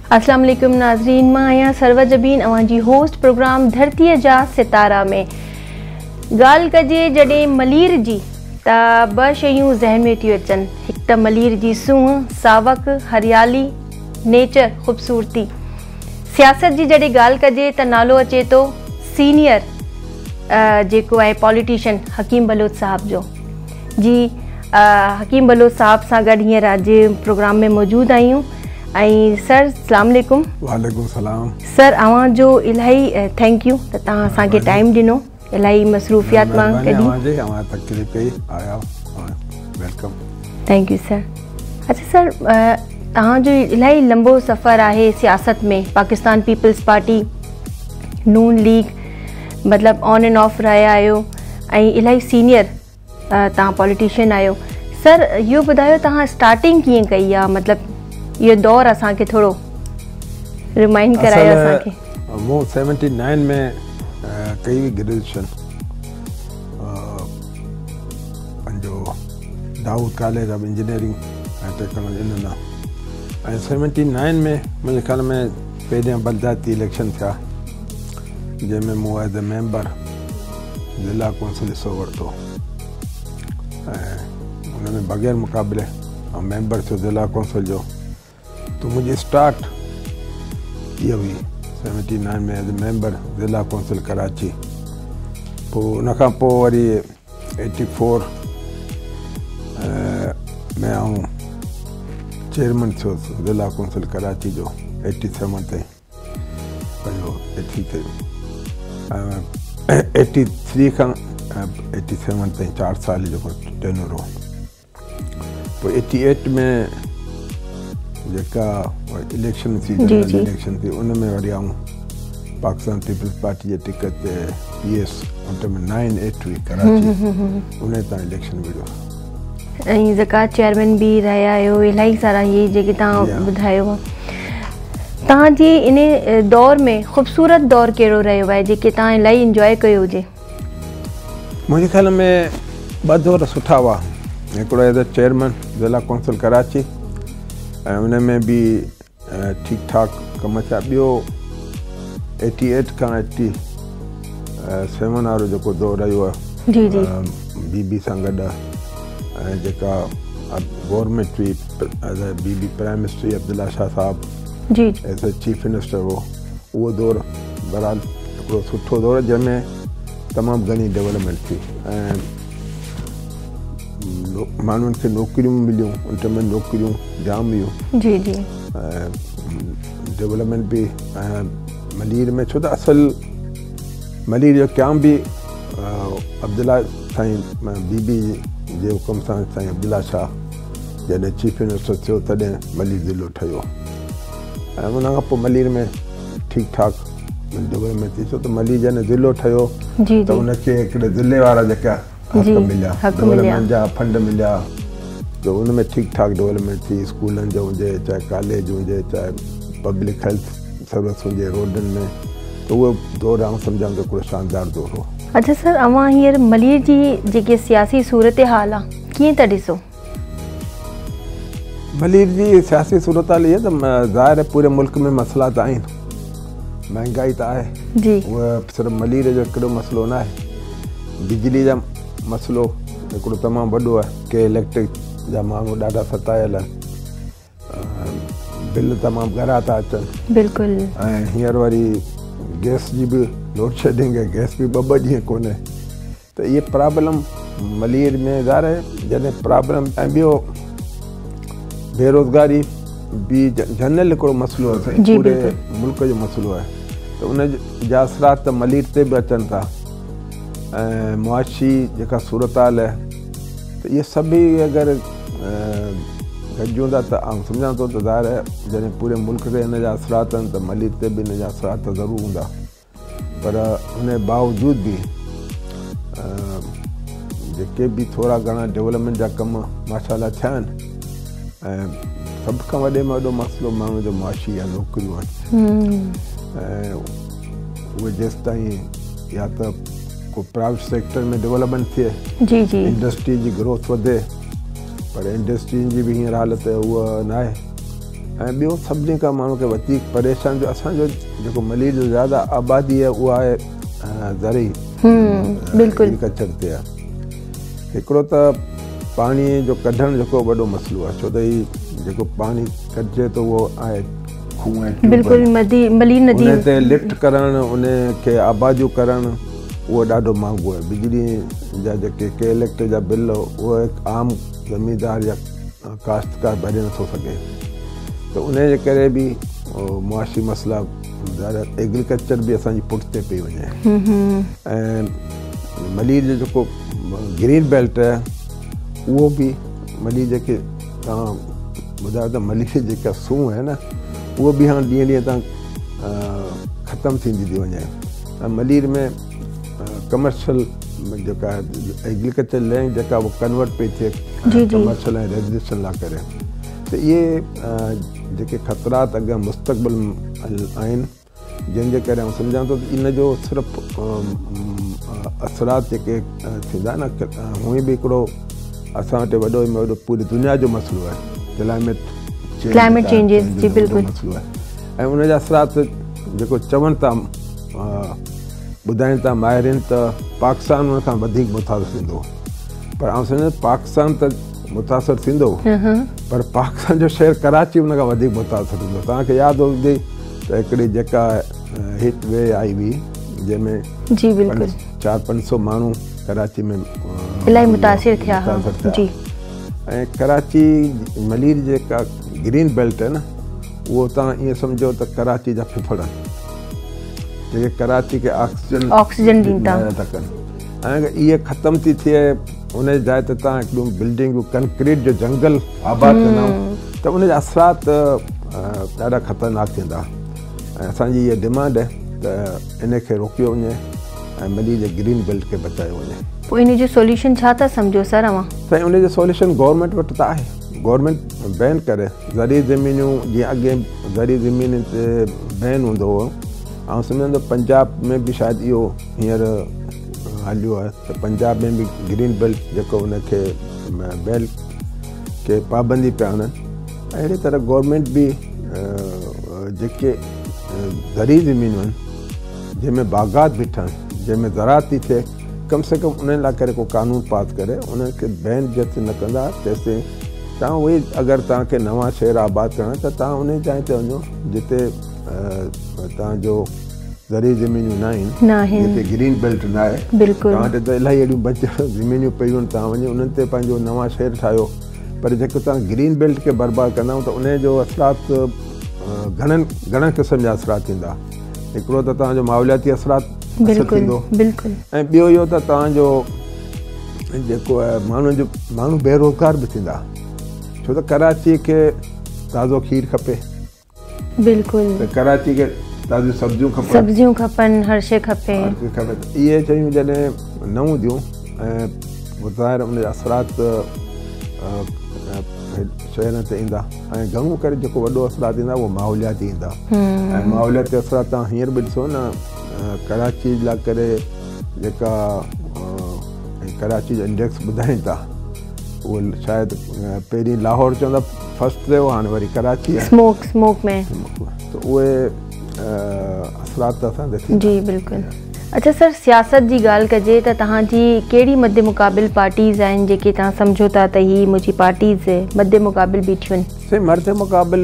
अस्सलाम वालेकुम नाज़रीन, मां आहियां सरवर जबीन अव्हां जी होस्ट प्रोग्राम धरतीअ जा सितारा में। ॻाल्हि कजे जॾहिं मलीर जी त ॿ शयूं ज़हन में थियूं अचनि। हिकु त मलीर जी सूंहं, सावक, हरियाली, नेचर, ख़ूबसूरती। सियासत जी जॾहिं ॻाल्हि कजे त नालो अचे थो सीनियर जेको आहे पॉलिटिशियन हकीम बलोच साहब जो। जी हकीम बलोच साहब सां गॾु हींअर अॼु प्रोग्राम में मौजूदु आहियूं। ऐं सर अस्सलाम वालेकुम। वालेकुम सलाम। सर अव्हां जो इलाही thank you त तव्हां असांखे टाइम ॾिनो, इलाही मसरूफ़ियात मां कढी अव्हां तकलीफ़ कई आया, welcome. Thank you sir. अच्छा सर, तव्हांजो इलाही लंबो सफ़र आहे सियासत में, पाकिस्तान पीपल्स पार्टी, नून लीग, मतलब ऑन एंड ऑफ रहिया आहियो ऐं इलाही सीनियर तव्हां पॉलिटिशियन आहियो। सर इहो ॿुधायो तव्हां स्टार्टिंग कीअं कई आहे, मतलब इहो दौर असांखे थोरो रिमाइंड करायो असांखे। मूं 79 में कई हुई ग्रेजुएशन पंहिंजो दाऊद कॉलेज ऑफ इंजीनियरिंग ऐं टेक्नोलॉजी इन मां, ऐं 79 में मुंहिंजे ख़्याल में पहिरियां बलदाती इलेक्शन थिया जंहिंमें मूं एज़ ए मेंबर ज़िला कौंसिल हिसो वरितो ऐं हुन में बग़ैर मुक़ाबले मेंबर थियो ज़िला कौंसिल जो। तो मुंहिंजी स्टार्ट इहा हुई 79 में एज़ ए मेंबर ज़िला कौंसिल कराची। पोइ उनखां पोइ वरी 84 में आउं चेयरमैन थियोसि ज़िला कौंसिल कराची जो 87 ताईं, पंहिंजो 83 खां 87 ताईं 4 साल जेको टेन्योर हो। पोइ 88 में जेका इलेक्शन थी, जनरल इलेक्शन थी, उन में वरी आउं पाकिस्तान पीपल्स पार्टी जे टिकट ते पी एस में 98 हुई कराची, उन तां इलेक्शन विड़ियो। ऐं ज़कात चेयरमैन बि रहिया आहियो, इलाही सारा इहे जेके तव्हां ॿुधायो। तव्हांजी इन दौर में ख़ूबसूरत दौर कहिड़ो रहियो आहे जेके तव्हां इलाही इंजॉय कयो हुजे? मुंहिंजे ख़्याल में ॿ दौर सुठा हुआ। हिकिड़ो एज़ ए चेयरमैन ज़िला कौंसिल कराची ऐं उन में बि ठीकु ठाक कम थिया। ॿियो 88 खां 87 वारो जेको दौर रहियो आहे जी जी बीबी सां गॾु, ऐं जेका गवर्नमेंट हुई बीबी प्राइम मिनिस्टर अब्दुल्ला शाह साहब ji as a chief minister हो, उहो दौर बहरहाल हिकिड़ो सुठो दौर जंहिंमें तमामु घणी डेवलपमेंट थी ऐं माण्हुनि खे नौकरियूं मिलियूं, उन में नौकरियूं जाम हुयूं जी जी, ऐं डेवलपमेंट बि। ऐं मलीर में छो त असल मलीर जो क़याम बि अब्दुल्ला साईं बीबी जे हुकुम सां साईं अब्दुल्ला शाह जॾहिं चीफ मिनिस्टर थियो तॾहिं मलीर ज़िलो ठहियो ऐं उन खां पोइ मलीर में ठीकु ठाक डेवलपमेंट थी। छो त मलीर जॾहिं ज़िलो ठहियो त उनखे हिकिड़े ज़िले वारा जेका हक़ मिलिया, डेवलपमेंट जा फंड मिलिया, त उन में ठीकु ठाक डेवलपमेंट थी। स्कूलनि जो हुजे, चाहे कॉलेज हुजे, चाहे पब्लिक हेल्थ सर्विस हुजे, रोडनि में, त उहो दौर आउं सम्झां थो हिकिड़ो शानदार दौर हो। अच्छा सर, अव्हां हींअर मलीर जी जेकी सियासी सूरत हाल आहे कीअं था ॾिसो? मलीर जी सियासी सूरत हाल इहा त ज़ाहिर आहे पूरे मुल्क में मसइला त आहिनि, महंगाई त आहे जी, उहो सिर्फ़ु मलीर जो हिकिड़ो मसइलो न आहे। बिजली जा मसइलो हिकिड़ो तमामु वॾो आहे, के इलेक्ट्रिक जा माण्हू ॾाढा सतायल आहिनि, बिल तमामु ॻरा था अचनि बिल्कुलु, ऐं हींअर वरी गैस जी बि लोड शेडिंग आहे, गैस बि ॿ ॿ ॾींहं कोन्हे, त इहे प्रॉब्लम मलीर में ज़ाहिर आहे जॾहिं प्रॉब्लम। ऐं ॿियो बेरोज़गारी बि जनरल हिकिड़ो मसइलो आहे, पूरे मुल्क जो मसइलो आहे, त उन जा असरात त मलीर ते बि अचनि था ऐं मुआशी जेका सूरत हाल आहे, त इहे सभई अगरि गॾिजूं था त आउं सम्झां थो त ज़ाहिर आहे जॾहिं पूरे मुल्क ते हिन जा असरात आहिनि त मलीर ते बि हिन जा असरात त ज़रूरु हूंदा, पर उन बावजूद बि जेके बि थोरा घणा डेवलपमेंट जा कम माशाअल्लाह थिया आहिनि। ऐं सभ खां वॾे में वॾो मसइलो माण्हू जो मुआशी या नौकरियूं आहिनि, ऐं उहे जेसि ताईं या त को प्राइवेट सेक्टर में डेवलपमेंट थिए जी जी, इंडस्ट्री जी ग्रोथ वधे, पर इंडस्ट्री जी बि हींअर हालत उहा न आहे। ۽ ٻيو سڀني کان ماڻهو کي وڌيڪ پريشان جو اسان جو جيڪو ملير جو زياده آبادي آهي اها آهي زرعي بلڪل ايگريڪلچر تي آهي. هڪڙو ته پاڻي جو ڪڍڻ جيڪو وڏو مسئلو آهي، ڇو ته هي جيڪو پاڻي ڪڍجي ٿو اهو آهي کوهه ۽ ٽيوب بلڪل ملير ندي ان تي لفٽ ڪرڻ، ان کي آباديون ڪرڻ اهو ڏاڍو مهانگو آهي. بجلي جا جيڪي ڪي اليڪٽرڪ جا بل اهو هڪ عام زميندار يا ڪاشتڪار ڀري نٿو سگهي، ته ان جي ڪري به معاشي مسئلا، ايگريڪلچر به اسان جي پٺتي پئي وڃي. ۽ ملير جو جيڪو گرين بيلٽ آهي اهو به ملير جيڪي توهان ٻڌايو ته ملير جي جيڪا سونهن آهي نه اهو به هاڻي ڏينهن ڏينهن تان ختم ٿيندي ٿي وڃي. ۽ ملير ۾ ڪمرشل جيڪا ايگريڪلچر لينڊ جيڪا اها ڪنورٽ پئي ٿئي ڪمرشل ۽ ريزيڊنشل لاء ڪري، ته اهي جيڪي خطرات اڳيان مستقبل آهن جنهن جي ڪري آئون سمجهان ٿو ته ان جو صرف اثرات جيڪي ٿيندا نه، هونئن به هڪڙو اسان وٽ وڏو ۾ وڏو پوري دنيا جو مسئلو آهي ڪلائميٽ ڪلائميٽ چينجز جي، بلڪل مسئلو آهي. ۽ ان جا اثرات جيڪو چون ٿا ٻڌائين ٿا ماهرين ته پاڪستان ان کان وڌيڪ متاثر ٿيندو، پر آئون سمجهان ٿو پاڪستان ته متاثر ٿيندو پر پاڪستان جو شهر ڪراچي ان کان وڌيڪ متاثر ٿيندو. توهان کي ياد هجي ته هڪڙي جيڪا هيٽ ويو آئي هئي جنهن ۾ جي بلڪل 400-500 ماڻهو ڪراچي ۾ الاهي متاثر ٿيا. جي ۽ ڪراچي ملير جيڪا گرين بيلٽ آهي نه اهو توهان ائين سمجهو ته ڪراچي جا ڦڦڙ آهن جيڪي ڪراچي کي آڪسيجن ڏين ٿا ڪن، ۽ اهي ختم ٿي ٿئي ان جي جاءِ تي توهان هڪڙيون بلڊنگون ڪنڪريٽ جو جنگل آباد ڪندا ته ان جا اثرات ڏاڍا خطرناڪ ٿيندا. ۽ اسان جي اها ڊمانڊ آهي ته ان کي روڪيو وڃي ۽ ملير جي گرين بيلٽ کي بچايو وڃي. پوء ان جو سوليوشن ڇا ٿا سمجهو سر اوهان؟ سائين ان جو سوليوشن گورنمينٽ وٽ ته آهي، گورنمينٽ بين ڪري زرعي زمينون، جيئن اڳي زرعي زمينن تي بين هوندو هو، آئون سمجهان ٿو پنجاب ۾ به شايد اهو هينئر هليو آهي ته پنجاب ۾ به گرين بيلٽ جيڪو ان کي بيلٽ کي پابندي پيا آڻن. اهڙي طرح گورنمينٽ به جيڪي زرعي زمينون آهن جنهن ۾ باغات بيٺا آهن جنهن ۾ زراعت ٿي ٿئي، ڪم سي ڪم انهن لاء ڪري ڪو قانون پاس ڪري انهن کي بين جيستائين نه ڪندا تيستائين توهان اهي اگر توهان کي نوان شهر آباد ڪرڻا ته توهان ان جاءِ تي وڃو جتي توهان جو زرعي زمينون نه آهن، جتي گرين بيلٽ نه آهي. بلڪل توهان وٽ ته الاهي اهڙيون بنجر زمينون پيون آهن، توهان وڃي انهن تي پنهنجو نوان شهر ٺاهيو. پر جيڪو توهان گرين بيلٽ کي برباد ڪندا ته ان جو اثرات گهڻن گهڻن قسم جا اثرات ٿيندا. هڪڙو ته توهان جو ماحولياتي اثرات اثر ٿيندو، بلڪل، ۽ ٻيو اهو ته توهان جو جيڪو آهي ماڻهن جو ماڻهو بيروزگار به ٿيندا، ڇو ته ڪراچي کي تازو کير کپي، بلڪل، ته ڪراچي کي تازيون سبزيون کپن، سبزيون کپن، هر شيء کپي، هر شيء کپي. اهي شيون جڏهن نه هونديون ۽ ظاهر ان جا اثرات شهرن تي ايندا، ۽ گهڻو ڪري جيڪو وڏو اثرات ايندا اهو ماحولياتي ايندا. ۽ ماحولياتي اثرات توهان هينئر به ڏسو نه، ڪراچي لاء ڪري جيڪا ڪراچي جو انڊيڪس ٻڌائين ٿا اهو شايد پهرين لاهور چوندا فرسٽ تي هو، هاڻي وري ڪراچي آهي اسموڪ اسموڪ ۾ ته اهي اثرات ته اسان تي ٿيندا. جي بلڪل. اڇا سر سياست جي ڳالهه ڪجي ته توهان جي ڪهڙي مد مقابل پارٽيز آهن جيڪي توهان سمجهو ٿا ته هي منهنجي پارٽيز مد مقابل بيٺيون آهن؟ سائين مد مقابل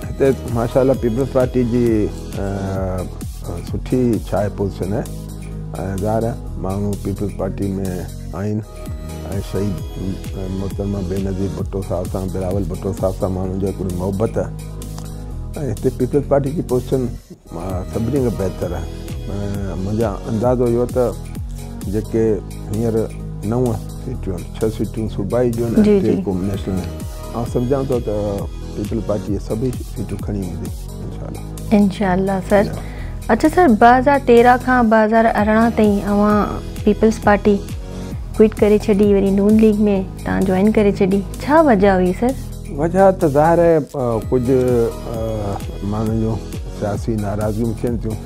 هتي ماشاء الله پيپلز پارٽي جي سٺي ڇا آهي پوزيشن آهي ۽ ظاهر آهي ماڻهو پيپلز پارٽي ۾ آهن ۽ شهيد محترمه بينظير ڀٽو صاحب سان بلاول ڀٽو صاحب سان ماڻهن جو هڪڙي محبت آهي ۽ هتي پيپلز پارٽي جي پوزيشن سڀني کان بهتر آهي. منهنجا اندازو اهو ته جيڪي هينئر 9 سيٽيون آهن، 6 سيٽيون صوبائي جون آهن ۽ 3 قومي نيشنل آهن، آئون سمجهان ٿو ته پيپلز پارٽي سڀئي سيٽون کڻي ويندي انشاء الله. انشاء الله سر. اڇا سر 2013 کان 2018 تائين اوهان پيپلز پارٽي ڪوئٽ ڪري ڇڏي، وري نون ليگ ۾ توهان جوائن ڪري ڇڏي، ڇا وجه هئي سر؟ وجه ته ظاهر آهي ڪجهه ماڻهن جون سياسي ناراضگيون ٿين ٿيون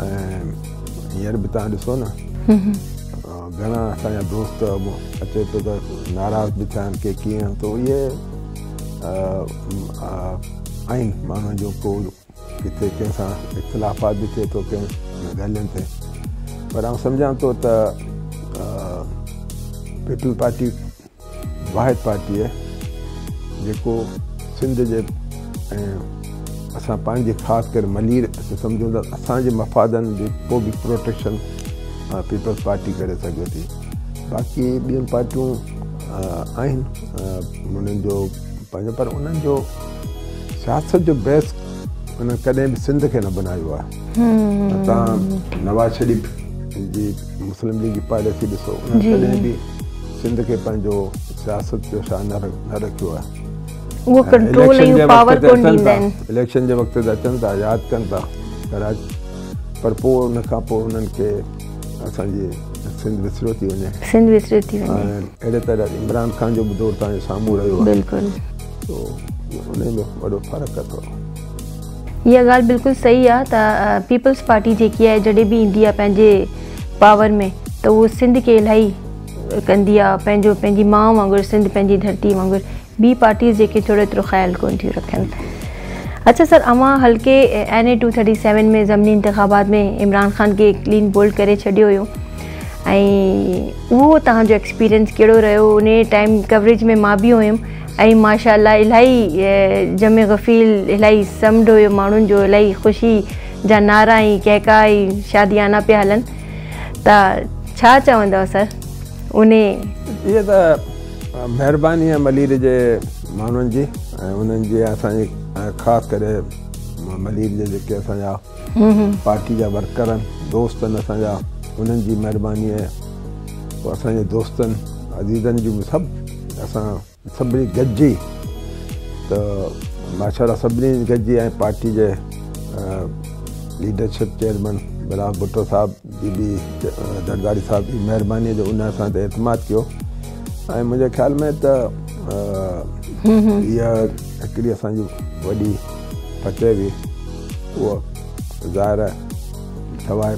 ۽ هينئر به توهان ڏسو نه گهڻا اسان جا دوست اچي ٿو ته ناراض به ٿيا آهن ڪي ڪيئن، ته اهي آهن ماڻهن جو ڪو ڪٿي ڪنهن سان اختلافات به ٿئي ٿو ڪنهن ڳالهين تي، پر آئون سمجهان ٿو ته پيپلز پارٽي واحد پارٽي آهي جيڪو سنڌ جي ۽ اسان پنهنجي خاص ڪري ملير اسين سمجهون ٿا اسانجي مفادن جي پوءِ به پروٽيڪشن پيپلز پارٽي ڪري سگهي ٿي. باقي ٻيون پارٽيون آهن انهن جو پنهنجو، پر انهن جو سياست جو بيس انهن ڪڏهن به سنڌ کي نه بنايو آهي. توهان نواز شريف جي مسلم ليگ جي پاليسي ڏسو، انهن ڪڏهن به سنڌ کي پنهنجو سياست جو شاهه نه رکيو آهي. اهو ڪنٽرول ۽ پاور ڪونه ڏيندا آهن. اليڪشن جي وقت تي اچن ٿا، ياد ڪن ٿا ڪراچي، پر پوءِ ان کان پوءِ انهن کي اسانجي سنڌ وسريو ٿي وڃي، سنڌ وسريو ٿي وڃي. اهڙي طرح عمران خان جو به دور توهان جي سامهون رهيو آهي. بلڪل، ان ۾ وڏو فرق اٿو. اها ڳالهه بلڪل صحيح آهي ته پيپلز پارٽي جيڪي آهي جڏهن به ايندي آهي پنهنجي پاور ۾ ته اهو سنڌ کي الاهي ڪندي آهي، پنهنجو پنهنجي ماءُ وانگر، سنڌ پنهنجي ڌرتي وانگر. ٻي پارٽيز جيڪي ٿورو ايترو خيال ڪونه ٿيون رکن. اڇا سر، اوهان حلقي NA 237 ۾ ضمني انتخابات ۾ عمران خان کي ڪلين بولڊ ڪري ڇڏيو هيو، ۽ اهو توهان جو ايڪسپيرينس ڪهڙو رهيو؟ ان ٽائيم ڪوريج ۾ مان به هيم ۽ ماشا الله الاهي جمع غفيل، الاهي سمنڊ هيو ماڻهن جو، الاهي خوشي جا نعرا ۽ ڪهڪا ۽ شاديانا پيا هلن. ته ڇا چوندؤ سر ان؟ اها ته مهرباني آهي ملير جي ماڻهن جي ۽ انهن جي اسانجي خاص ڪري ملير جي جيڪي اسانجا پارٽي جا ورڪر آهن، دوست آهن اسانجا، انهن جي مهرباني آهي. پوءِ اسانجي دوستن عزيزن جون به سڀ اسان سڀني گڏجي ته ماشا الله سڀني گڏجي ۽ پارٽي جي ليڊرشپ چيئرمين بلاول ڀٽو صاحب جي به، زرداري صاحب جي مهرباني جو ان اسان تي اعتماد ڪيو. ۽ منهنجي خيال ۾ ته اها هڪڙي اسانجي وڏي فتح هئي. اها ظاهر آهي سواءِ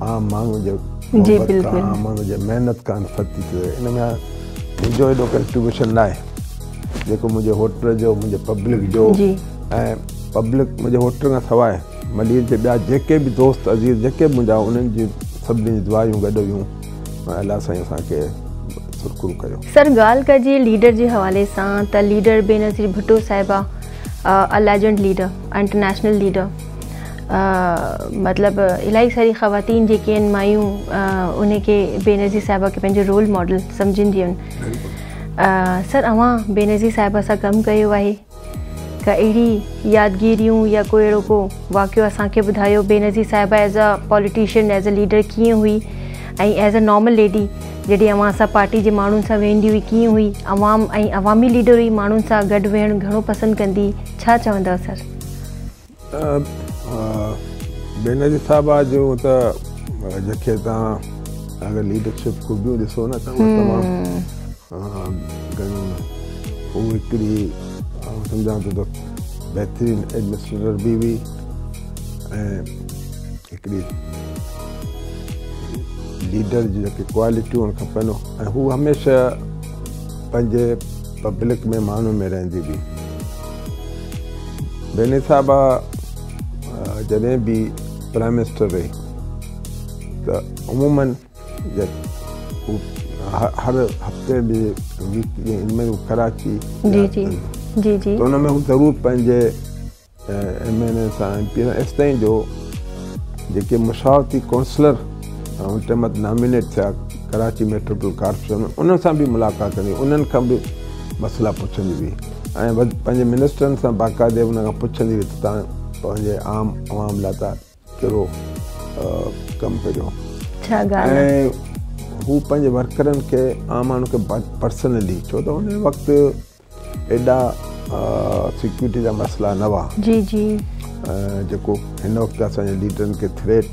عام ماڻهو جي محبت کان، عام ماڻهو جي محنت کان فتح ٿي. ان ۾ منهنجو ايڏو ڪنٽريبيوشن نه آهي جيڪو منهنجي هوٽل جو، منهنجي پبلڪ جو، ۽ پبلڪ منهنجي هوٽل کان سواءِ ملير جي ٻيا جيڪي به دوست عزيز جيڪي به منهنجا، انهن جي سڀني جون دعايون گڏ هيون ۽ الله سائين اسان کي سرخرو ڪيو. سر ڳالهه ڪجي ليڊر جي حوالي سان ته ليڊر بينظير ڀٽو صاحبه ا ليجنڊ ليڊر، انٽرنيشنل ليڊر، مطلب الاهي ساري خواتين جيڪي آهن مايون ان کي بينظير صاحبه کي پنهنجو رول ماڊل سمجهنديون آهن. سر اوهان بينظير صاحبه سان ڪم ڪيو آهي، ڪا اهڙي يادگيريون يا ڪو اهڙو ڪو واقعو اسان کي ٻڌايو؟ بينظير صاحبه as a politician, as a leader ڪيئن هئي، ۽ ايز ا نارمل ليڊي جڏهن اوهان سان پارٽي جي ماڻهن سان ويهندي هئي ڪيئن هئي؟ عوام ۽ عوامي ليڊر هئي، ماڻهن سان گڏ ويهڻ گهڻو پسند ڪندي، ڇا چوندؤ سر؟ بينظير صاحبه جو ته جيڪي توهان اگر ليڊرشپ خوبيون ڏسو نه ته اهي تمام گهڻيون. هو هڪڙي آئون سمجهان ٿو ته بهترين ايڊمنسٽريٽر به هئي ۽ هڪڙي ليڊر جون جيڪي ڪوالٽيون هئڻ کپن، ۽ هو هميشه پنهنجي پبلڪ ۾ ماڻهن ۾ رهندي هئي. بينظير صاحبه جڏهن به پرائم منسٽر رهي ته عمومن هر هفتي به ويڪ ان ۾ ڪراچي جي جي جي جي ته ان ۾ هو ضرور پنهنجي ايم اين اي سان، ايم پي سان، ايستائين جو جيڪي مشاورتي ڪائونسلر ان ٽائيم تي نامينيٽ ٿيا ڪراچي ميٽروپول ڪارپوريشن ۾، انهن سان به ملاقات ڪندي، انهن کان به مسئلا پڇندي هئي ۽ پنهنجي منسٽرن سان باقاعدي ان کان پڇندي هئي ته توهان پنهنجي عام عوام لاءِ ٿا ڪهڙو ڪم ڪريو. ڇا ڳالهه ۽ هو پنهنجي ورڪرن کي، عام ماڻهن کي پرسنلي، ڇو ته ان وقت ايڏا سيڪيورٽي جا مسئلا نه هئا. جي جي جيڪو هن وقت اسان جي ليڊرن کي ٿريٽ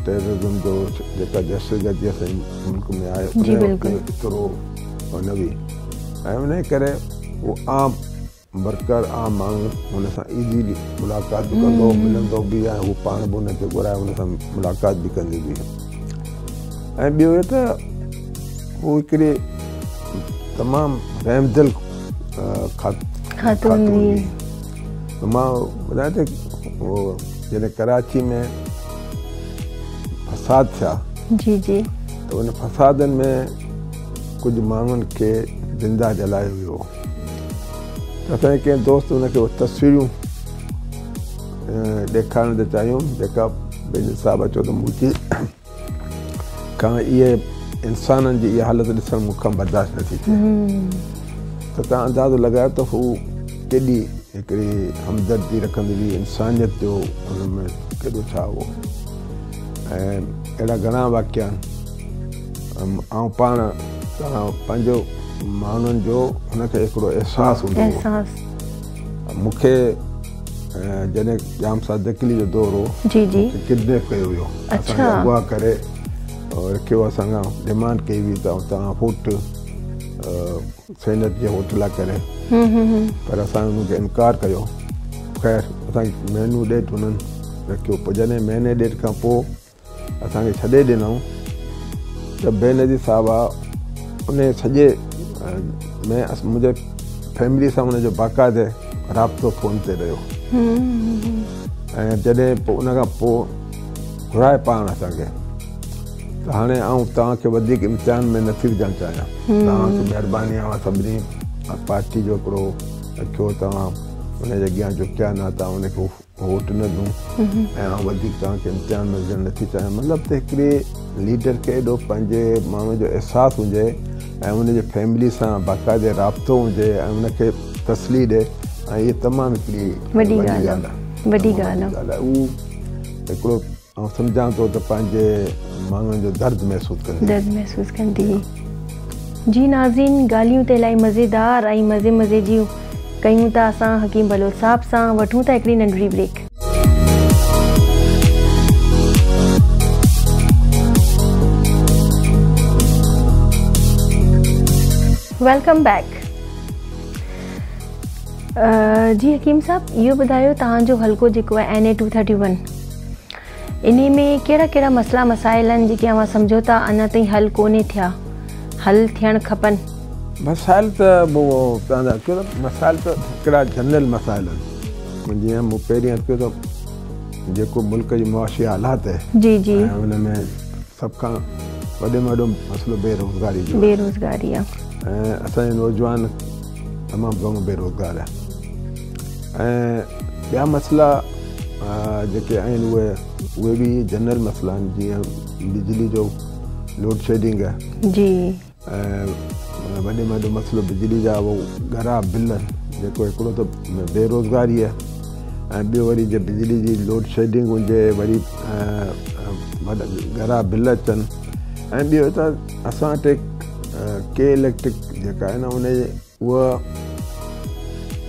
ٽيررزم جو جيڪا دهشتگردي اسان جي ملڪ ۾ آهي، ان وقت ايترو نه هئي ۽ ان ڪري اهو عام ورڪر، عام ماڻهو هن سان ايزلي ملاقات به ڪندو، ملندو به ۽ هو پاڻ به هن کي گهرائي هن سان ملاقات به ڪندي هئي. ۽ ٻيو اهو ته هو هڪڙي تمام رحمدل خاتون هئي. ته مان ٻڌايان ته اهو جڏهن ڪراچي ۾ فساد ٿيا، جي جي، ته ان فسادن ۾ ڪجهه ماڻهن کي زنده جلايو ويو. ته اسان جي ڪنهن دوست ان کي تصويرون ڏيکارڻ ٿي چاهيون، جيڪا بينظير صاحب چيو ته مون کان اهي انسانن جي اها حالت ڏسڻ مون کان برداشت نٿي ٿئي. ته توهان اندازو لڳايو ته هو ڪيڏي هڪڙي همدردي رکندي هئي، انسانيت جو هن ۾ ڪيڏو ڇا هو. ۽ اهڙا گهڻا واقعا آهن. آئون پاڻ توهان پنهنجو ماڻهن جو هن کي هڪڙو احساس هوندو هو. مون کي جڏهن ڄام صادق علي جو دور هو، جي جي، ڪڊنيپ ڪيو ويو. اسان کي اغوا ڪري رکيو، اسان کان ڊمانڊ ڪئي وئي ته توهان ووٽ سينيٽ جي ووٽ لاء ڪري، پر اسان انهن کي انڪار ڪيو. خير اسان کي مهينو ڏيڍ هنن رکيو. پوء جڏهن مهيني ڏيڍ کان پوء اسان کي ڇڏي ڏنائون ته بينظير صاحبه ان سڄي ۾ منهنجي فيملي سان ان جو باقاعده رابطو فون تي رهيو. ۽ جڏهن پوء ان کان پوء گهرائي پاڻ اسان کي ته هاڻي آئون توهان کي وڌيڪ امتحان ۾ نٿي وجهڻ چاهيان، توهان کي مهرباني آهي سڀني پارٽي جو هڪڙو رکيو، توهان ان جي اڳيان جهڪيا نه، توهان ان کي ووٽ نه ڏنو ۽ آئون وڌيڪ توهان کي امتحان ۾ وجهڻ نٿي چاهيان. مطلب ته هڪڙي ليڊر کي ايڏو پنهنجي ماڻهو جو احساس هجي ۽ ان جي فيملي سان باقاعده رابطو هجي ۽ ان کي تسلي ڏي، ۽ اها تمام هڪڙي وڏي ڳالهه آهي، وڏي ڳالهه آهي. هو هڪڙو آئون سمجهان ٿو ته پنهنجي ماڻهن جو درد محسوس ڪندي، درد محسوس ڪندي. جي ناظرين، ڳالهيون ته الاهي مزيدار ۽ مزي مزي جون ڪيون ٿا اسان حڪيم بلوچ صاحب سان. وٺون ٿا هڪڙي ننڍڙي بريڪ. Welcome back. جي حڪيم صاحب، اهو ٻڌايو توهان جو حلقو جيڪو آهي اين اي 231، انهي ۾ ڪهڙا ڪهڙا مسئلا مسائل آهن جيڪي اوهان سمجهو ٿا اڃا تائين حل ڪونهي ٿيا، حل ٿيڻ کپن؟ مسائل ته توهان جا ڪيو ته مسائل ته هڪڙا جنرل مسائل آهن، جيئن مون پهرين عرض ڪيو ته جيڪو ملڪ جي معاشي حالات آهي، جي جي، ۽ ان ۾ سڀ کان وڏي ۾ وڏو مسئلو بيروزگاري جو، بيروزگاري آهي ۽ اسان جا نوجوان تمام گهڻو بيروزگار آهن. ۽ ٻيا مسئلا جيڪي آهن اهي به جنرل مسئلا آهن، جيئن بجلي جو لوڊ شيڊنگ آهي، جي، ۽ وڏي ۾ وڏو مسئلو بجلي جا اهو ڳرا بل، جيڪو هڪڙو ته بيروزگاري آهي ۽ ٻيو وري جي بجلي جي لوڊ شيڊنگ هجي، وري وڏا ڳرا بل اچن. ۽ ٻيو ته اسان وٽ ڪي اليڪٽرڪ جيڪا آهي نه، ان اها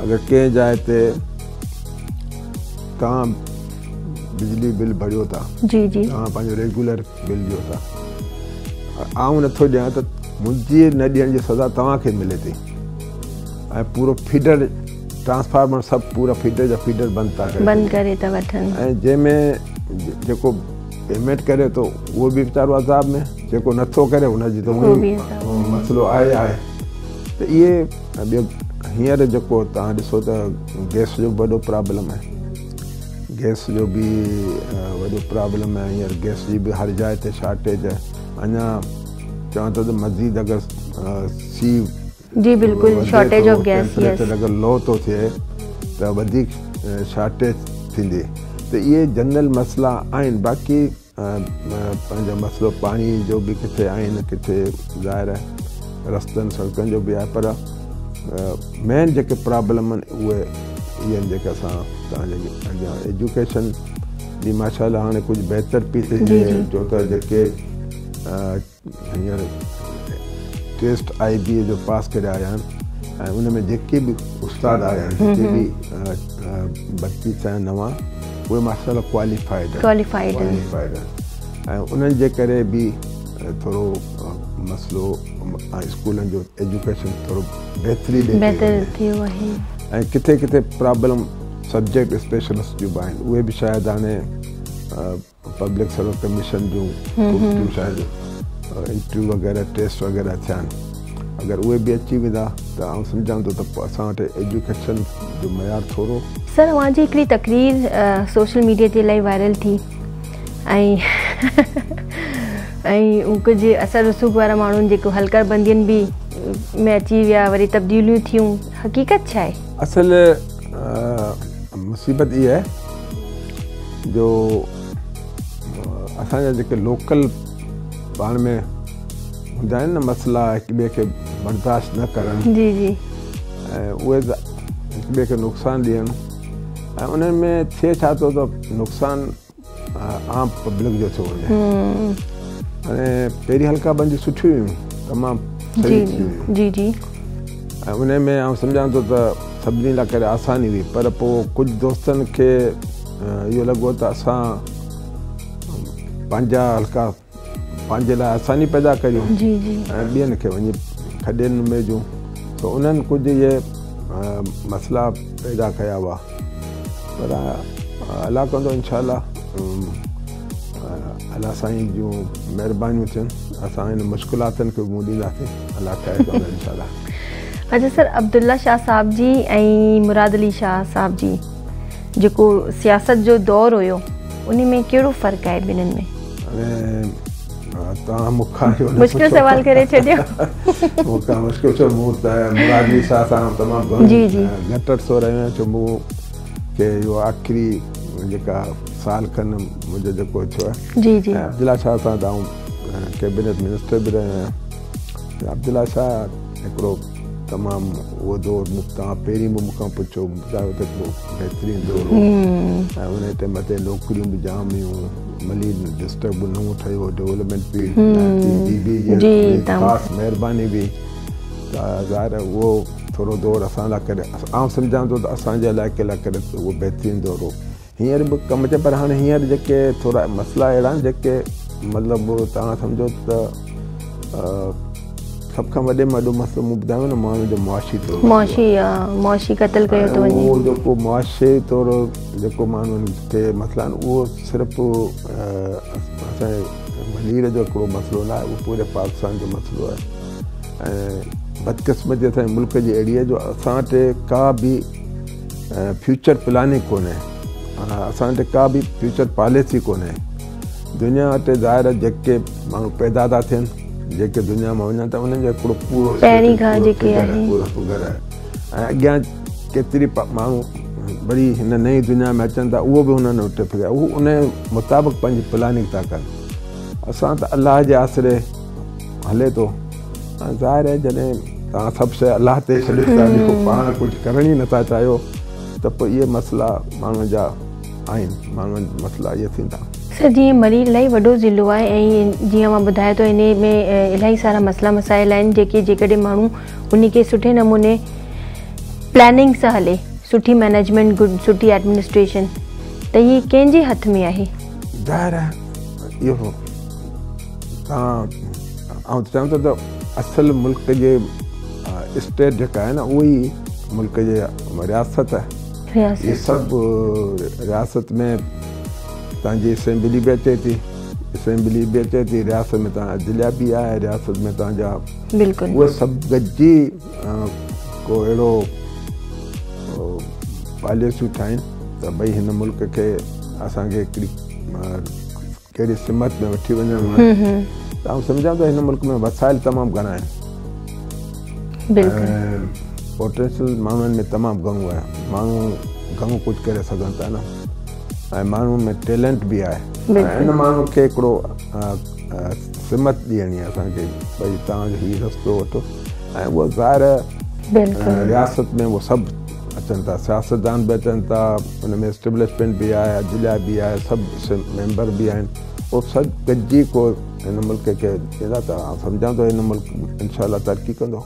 اگر ڪنهن جاءِ تي توهان بجلي بل ڀريو ٿا، جي جي، توهان پنهنجو ريگولر بل ڏيو ٿا، آئون نٿو ڏيان ته منهنجي نه ڏيڻ جي سزا توهان کي ملي ٿي ۽ پورو فيڊر ٽرانسفارمر سڀ پورا فيڊر جا فيڊر بند ٿا ڪري بند ڪري ٿا وٺن، ۽ جنهن ۾ جيڪو پيمينٽ ڪري ٿو اهو به ويچارو عذاب ۾، جيڪو نٿو ڪري ان جي ته مسئلو آهي آهي. ته اهي ٻيو هينئر جيڪو توهان ڏسو ته گئس جو به وڏو پرابلم آهي، گئس جو به وڏو پرابلم آهي. هينئر گئس جي به هر جاءِ تي شارٽيج آهي. اڃا چوان ٿو ته مزيد اگر سي جي بلڪل شارٽيج آف گئس، ٽيمپريچر اگر لو ٿو ٿئي ته وڌيڪ شارٽيج ٿيندي. ته اهي جنرل مسئلا آهن. باقي پنهنجو مسئلو پاڻي جو به ڪٿي آهن، ڪٿي ظاهر آهي رستن سڙڪن جو به آهي، پر مين جيڪي پرابلم آهن اهي اهي آهن جيڪي اسان توهان جي اڳيان. ايجوڪيشن جي ماشاء الله هاڻي ڪجهه بهتر پئي ٿئي، جو ته جيڪي هينئر ٽيسٽ آئي بي اي جو پاس ڪري آيا آهن ۽ ان ۾ جيڪي به استاد آيا آهن، جيڪي به ڀرتي ٿيا آهن نوان، اهي ماشاء الله ڪواليفائيڊ ڪواليفائيڊ آهن ۽ انهن جي ڪري به ٿورو مسئلو اسڪولن جو ايجوڪيشن ٿورو بهتري ڏي بهتر ٿيو آهي. ۽ ڪٿي ڪٿي پرابلم سبجيڪٽ اسپيشلسٽ جون به آهن، اهي به شايد هاڻي پبلڪ سروس ڪميشن جون پوسٽون شايد انٽرويو وغيره ٽيسٽ وغيره ٿيا آهن، اگر اهي به اچي ويندا ته آئون سمجهان ٿو ته پوء اسان وٽ ايجوڪيشن جو معيار ٿورو. سر اوهان جي هڪڙي تقرير سوشل ميڊيا تي الاهي وائرل ٿي ۽ ۽ ڪجهه اثر رسوخ وارا ماڻهن جيڪو حلقه بندين به ۾ اچي ويا وري تبديليون ٿيون حقيقت ڇا آهي؟ اصل مصيبت اها آهي جو اسان جا جيڪي لوڪل پاڻ ۾ هوندا آهن نه مسئلا هڪ ٻئي کي برداشت نه ڪرڻ جي جي ۽ اهي هڪ ٻئي کي نقصان ڏيڻ ۽ انهن ۾ ٿئي ڇا ٿو ته نقصان عام پبلڪ جو ٿيو وڃي. هاڻي پهرين حلقه بنديون سٺيون هيون تمام صحيح ٿي هيون. جي جي ۽ ان ۾ آئون سمجهان ٿو ته سڀني لاء ڪري آساني هئي پر پوء ڪجهه دوستن کي اهو لڳو ته اسان پنهنجا حلقا پنهنجي لاء آساني پيدا ڪريون جي جي ۽ ٻين کي وڃي کڏين ۾ وجهون ته انهن ڪجهه اهي مسئلا پيدا ڪيا هئا پر الله ڪندو انشاء الله الله سائين جون مهربانيون ٿين اسان هن مشڪلاتن کي منهن ڏينداسين الله خير ڪندو انشاء الله. اڇا سر عبدالله شاهه صاحب جي ۽ مراد علي شاهه صاحب جي جيڪو سياست جو دور هيو ان ۾ ڪهڙو فرق آهي ٻنهن ۾؟ هاڻي توهان مون کان اهو نه مشڪل سوال ڪري ڇڏيو. مون کان مشڪل ڇو مون ته مراد علي شاهه سان تمام گهڻو جي جي گهٽ عرصو رهيو آهيان ڇو مون کي اهو آخري جيڪا سال کن منهنجو جيڪو ٿيو آهي جي جي ۽ عبدالله شاهه سان ته آئون ڪيبينيٽ منسٽر به رهيو آهيان عبدالله شاهه هڪڙو تمام اهو دور مون توهان پهرين به مون کان پڇيو ٻڌايو ته هڪڙو بهترين دور هو ۽ ان ٽائيم تي نوڪريون به جام هيون ملير ڊسٽرڪٽ به نئون ٺهيو ڊولپمينٽ به بي بي جي خاص مهرباني به ته ظاهر اهو ٿورو دور اسان لاء ڪري آئون سمجهان ٿو ته اسان جي علائقي لاء ڪري اهو بهترين دور هو هينئر به ڪم اچي پر هاڻي هينئر جيڪي ٿورا مسئلا اهڙا آهن جيڪي مطلب توهان سمجهو ته سڀ کان وڏي ۾ وڏو مسئلو مون ٻڌايو نه ماڻهن جو معاشي طور معاشي معاشي قتل ڪيو ٿو وڃي اهو جيڪو معاشي طور جيڪو ماڻهن کي مسئلا آهن اهو صرف اسان جي ملير جو هڪڙو مسئلو نه آهي اهو پوري پاڪستان جو مسئلو آهي ۽ بدقسمتي اسان جي ملڪ جي اهڙي آهي جو اسان وٽ ڪا به فيوچر پلاننگ ڪونهي اسان وٽ ڪا به فيوچر پاليسي ڪونهي دنيا وٽ ظاهر آهي جيڪي ماڻهو پيدا ٿا ٿين جيڪي دنيا مان وڃن ٿا انهن جو هڪڙو پورو پهرين کان جيڪي آهي پورو فگر آهي ۽ اڳيان ڪيتري ماڻهو وري هن نئين دنيا ۾ اچن ٿا اهو به انهن وٽ فگر هو ان مطابق پنهنجي پلاننگ ٿا ڪن اسان ته الله جي آسري هلي ٿو ۽ ظاهر آهي جڏهن توهان سڀ شيء الله تي ڇڏي ٿا ڏيو پاڻ ڪجهه ڪرڻ ئي نٿا چاهيو ته پوء اهي مسئلا ماڻهن جا آهن ماڻهن جا مسئلا اهي ٿيندا. سر جيئن ملير الاهي وڏو ضلعو آهي ۽ جيئن اوهان ٻڌايو ته انهي ۾ الاهي سارا مسئلا مسائل آهن جيڪي جيڪڏهن ماڻهو انهي کي سٺي نموني پلاننگ سان هلي سٺي مئنيجمينٽ گڊ سٺي ايڊمنسٽريشن ته هي ڪنهن جي هٿ ۾ آهي؟ ظاهر آهي اهو توهان آئون ته چوان ٿو ته اصل ملڪ جي اسٽيٽ جيڪا آهي نه اهو ئي ملڪ جي رياست آهي اهي سڀ رياست ۾ توهان جي اسيمبلي به اچي ٿي اسيمبلي به اچي ٿي رياست ۾ توهان عدليه به آهي رياست ۾ توهان جا بلڪل اهي سڀ گڏجي ڪو اهڙو پاليسيون ٺاهين ته ڀئي هن ملڪ کي اسان کي هڪڙي ڪهڙي سمت ۾ وٺي وڃڻو آهي ته آئون سمجهان ٿو هن ملڪ ۾ وسائل تمام گهڻا آهن بلڪل پوٽينشل ماڻهن ۾ تمام گهڻو آهي ماڻهو گهڻو ڪجهه ڪري سگهن ٿا نه ۽ ماڻهن ۾ ٽيلنٽ به آهي ۽ ان ماڻهو کي هڪڙو سمت ڏيڻي آهي اسان کي ڀئي توهان جو هي رستو وٺو ۽ اهو ظاهر رياست ۾ اهو سڀ اچن ٿا سياستدان به اچن ٿا ان ۾ اسٽيبلشمينٽ به آهي عدليه به آهي سڀ ميمبر به آهن اهو سڀ گڏجي ڪو هن ملڪ کي ڏيندا ته آئون سمجهان ٿو هن ملڪ انشاء الله ترقي ڪندو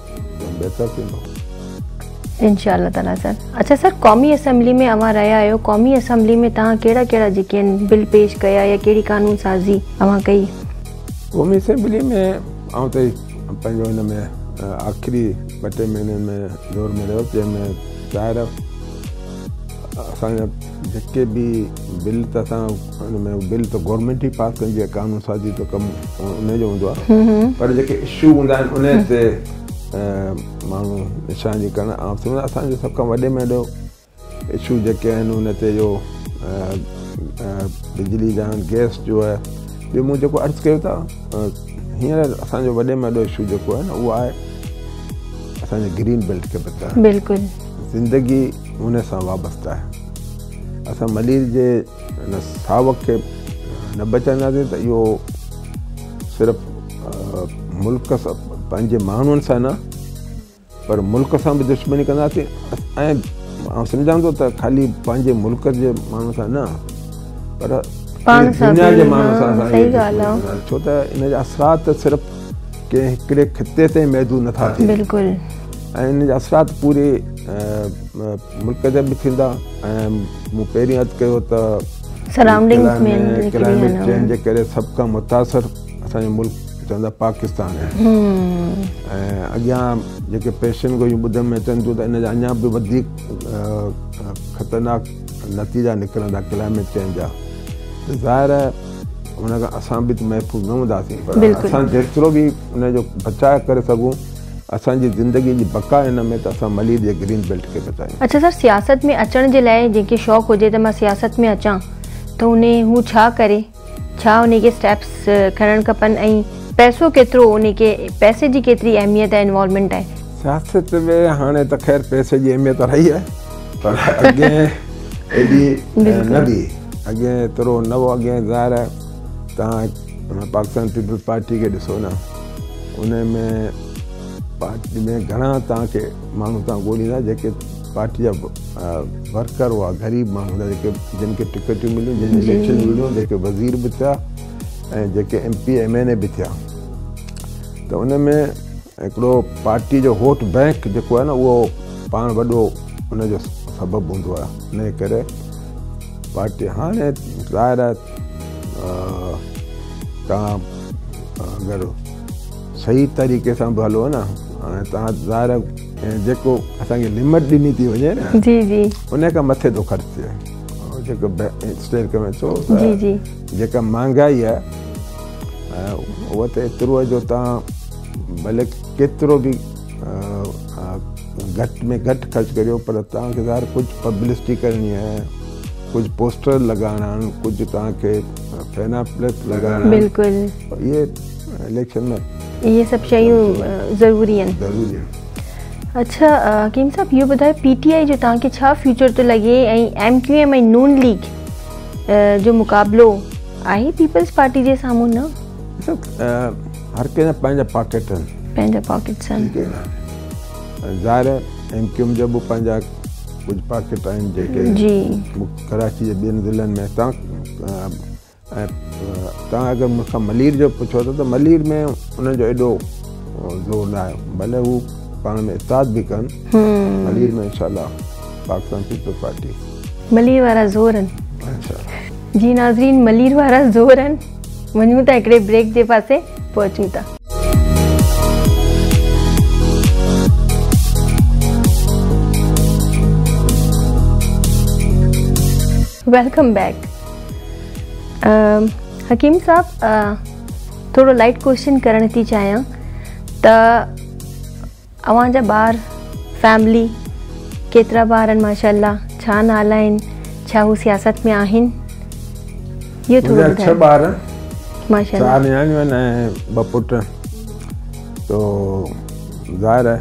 بهتر ٿيندو. انشاء الله تعالي سر. اڇا سر قومي اسيمبلي ۾ اوهان رهيا آهيو قومي اسيمبلي ۾ توهان ڪهڙا ڪهڙا جيڪي آهن بل پيش ڪيا يا ڪهڙي قانون سازي اوهان ڪئي؟ قومي اسيمبلي ۾ آئون ته پنهنجو هن ۾ آخري ٻه ٽي مهينن ۾ دور ۾ رهيس جنهن ۾ ظاهر اسان جا جيڪي به بل ته اسان ان ۾ بل ته گورنمينٽ ئي پاس ڪندي آهي قانون سازي ته ڪم ان جو هوندو آهي پر جيڪي اشو هوندا آهن ان تي ماڻهو نشاندهي ڪرڻ عام سمجهندا. اسان جو سڀ کان وڏي ۾ وڏو اشو جيڪي آهن ان تي جو بجلي جا آهن، گئس جو آهي. ٻيو مون جيڪو عرض ڪيو ته هينئر اسان جو وڏي ۾ وڏو اشو جيڪو آهي نه اهو آهي اسان جي گرين بيلٽ کي بچائڻ. بلڪل زندگي ان سان وابسته آهي. اسان ملير جي ان ساوڪ کي نه بچائينداسين ته اهو صرف ملڪ سان پنهنجي ماڻهن سان نه پر ملڪ سان به دشمني ڪنداسين. ۽ آئون سمجهان ٿو ته خالي پنهنجي ملڪ جي ماڻهن سان نه پر دنيا جي ماڻهن سان اسان، ڇو ته ان جا اثرات صرف ڪنهن هڪڙي خطي تائين محدود نٿا ٿين. بلڪل ۽ ان جا اثرات پوري ملڪ تي به ٿيندا. ۽ مون پهرين عرض ڪيو ته سرائونڊنگس ۾ ڪلائميٽ چينج جي ڪري سڀ کان متاثر اسان جو ملڪ چوندا پاڪستان آهي. ۽ اڳيان جيڪي پيشن گوئيون ٻڌڻ ۾ اچن ٿيون ته ان جا اڃا به وڌيڪ خطرناڪ نتيجا نڪرندا ڪلائميٽ چينج جا. ته ظاهر آهي ان کان اسان به ته محفوظ نه هونداسين، پر اسان جيترو به ان جو بچاء ڪري سگهون اسان جي زندگي جي بقا ان ۾ ته اسان ملير جي گرين بيلٽ کي بچايون. اڇا سر، سياست ۾ اچڻ جي لاء جنهن کي شوق هجي ته مان سياست ۾ اچان ته ان هو ڇا ڪري، ڇا ان کي اسٽيپس کڻڻ کپن ۽ پئسو ڪيترو ان کي، پئسي جي ڪيتري اهميت ۽ انوالومينٽ آهي؟ سياست ۾ هاڻي ته خير پئسي جي اهميت رهي آهي پر اڳي ايڏي نه هئي، اڳي ايترو نه هو. اڳي ظاهر آهي توهان پاڪستان پيپلز پارٽي کي ڏسو نه، ان ۾ پارٽي ۾ گهڻا توهان کي ماڻهو توهان ڳوليندا جيڪي پارٽي جا ورڪر هئا، غريب ماڻهو هوندا جيڪي جن کي ٽڪيٽون مليون، جن اليڪشن وڙهيون، جيڪي وزير به ٿيا ۽ جيڪي ايم پي ايم اين اي به ٿيا. ته ان ۾ هڪڙو پارٽي جو ووٽ بينڪ جيڪو آهي نه اهو پاڻ وڏو ان جو سبب هوندو آهي. ان جي ڪري پارٽي هاڻي ظاهر آهي توهان اگر صحيح طريقي سان به هلو نه، هاڻي توهان ظاهر آهي جيڪو اسان کي لمٽ ڏني ٿي وڃي نه، جي جي، ان کان مٿي ٿو خرچ ٿئي جيڪو اسٽيٽ ڪمي ٿو. جي جي، جيڪا مهانگائي آهي اها ته ايترو آهي جو توهان ڀلي ڪيترو به گهٽ ۾ گهٽ خرچ ڪريو پر توهان کي ظاهر ڪجهه پبلسٽي ڪرڻي آهي، ڪجهه پوسٽر لڳائڻا آهن، ڪجهه توهان کي پينافليٽ لڳائڻا آهن. بلڪل اهي اليڪشن ۾ اهي سڀ شيون ضروري آهن، ضروري آهن. اڇا حڪيم صاحب اهو ٻڌايو پي ٽي آء جو توهان کي ڇا فيوچر ٿو لڳي ۽ ايم ڪيو ايم ۽ نون ليگ جو مقابلو آهي پيپلز پارٽي جي سامهون؟ نه هر ڪنهن جا پنهنجا پاڪيٽ آهن، پنهنجا پاڪيٽس آهن. ظاهر آهي ايم ڪيو ايم جا به پنهنجا ڪجهه پاڪيٽ آهن جيڪي جي ڪراچي جي ٻين ضلعن ۾. توهان ۽ توهان اگر مون کان ملير جو پڇو ٿا ته ملير ۾ انهن جو ايڏو زور نه آهي، ڀلي هو پاڻ ۾ اتحاد به ڪن. ملير ۾ انشاء الله پاڪستان پيپلز پارٽي. ملير وارا زور آهن. اڇا جي ناظرين، ملير وارا زور آهن. وڃون ٿا هڪڙي بريڪ جي پاسي، پوء اچون ٿا. Welcome back. حڪيم صاحب ٿورو لائيٽ ڪوئسچن ڪرڻ ٿي چاهيان ته اوهان جا ٻار، فيملي، ڪيترا ٻار آهن ماشاءالله، ڇا نالا آهن، ڇا هو سياست ۾ آهن؟ اهو ٿورو منهنجا 6 ٻار آهن، ماشاءالله، 4 نياڻيون آهن ۽ 2 پٽ. تو ظاهر آهي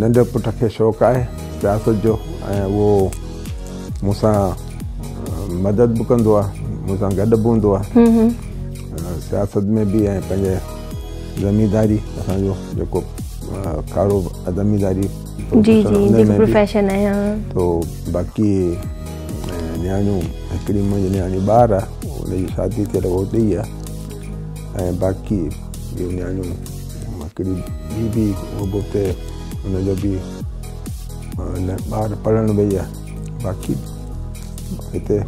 ننڍي پٽ کي شوق آهي سياست جو ۽ اهو مون سان مدد به ڪندو آهي، مون سان گڏ به هوندو آهي سياست ۾ به ۽ پنهنجي زمينداري اسان جو جيڪو ڪاروبار زمينداري جي جي جيڪو پروفيشن آهي. تو باقي نياڻيون، هڪڙي منهنجي نياڻي ٻاهر آهي، ان جي شادي ٿيل اها اتي ئي آهي ۽ باقي ٻيون نياڻيون هڪڙي ٻي به اها به اتي ان جو به ٻار پڙهڻ وئي آهي، باقي هتي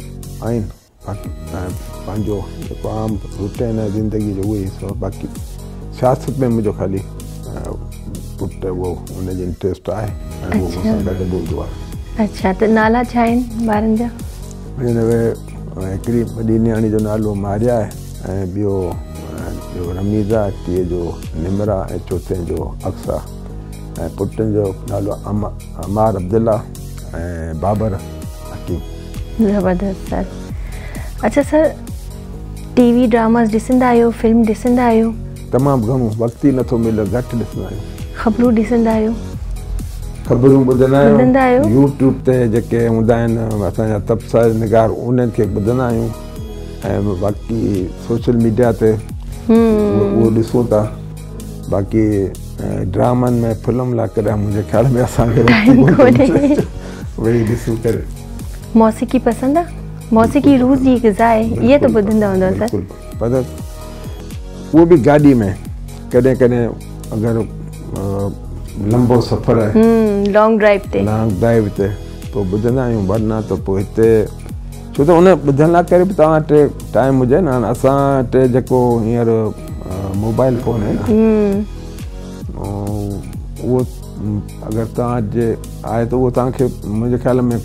آهن. باقي پنهنجو جيڪو عام روٽين آهي زندگي جو اهو ئي حصو آهي. باقي سياست ۾ منهنجو خالي پٽ اهو ان جي انٽريسٽ آهي ۽ اهو مون سان گڏ به هوندو آهي. اڇا ته نالا ڇا آهن ٻارن جا؟ هڪڙي وڏي نياڻي جو نالو ماريا آهي ۽ ٻيو جو رميزا، ٽئين جو نمرا ۽ چوٿين جو اقصيٰ ۽ پٽن جو نالو عمار عبدالله ۽ بابر حڪيم. زبردست سر. اڇا سر ٽي وي ڊراماز ڏسندا آهيو، فلم ڏسندا آهيو؟ تمام گهڻو وقت ئي نٿو ملي، گهٽ ڏسندا آهيون. خبرون ڏسندا آهيو؟ خبرون ٻڌندا آهيون، يوٽيوب تي جيڪي هوندا آهن اسان جا تبصره نگار انهن کي ٻڌندا آهيون ۽ باقي سوشل ميڊيا تي اهو ڏسون ٿا. باقي ڊرامن ۾ فلم لاء ڪڏهن منهنجي خيال ۾ اسان کي وقت ئي ڪونهي ويهي ڏسون ڪري. موسيقي پسند آ؟ موسيقي روح جي غذا آهي، اهي ته ٻڌندا هوندؤ سر. بلڪل، پر اهو به گاڏي ۾ ڪڏهن ڪڏهن اگر لمبو سفر آهي، لانگ ڊرائيو تي، لانگ ڊرائيو تي پوء ٻڌندا آهيون، ورنه ته پوء هتي ڇو ته ان ٻڌڻ لاء ڪري به توهان وٽ ٽائيم هجي نه. هاڻي اسان وٽ جيڪو هينئر موبائل فون آهي نه، اهو اگر توهان جي آهي ته اهو توهان کي منهنجي خيال ۾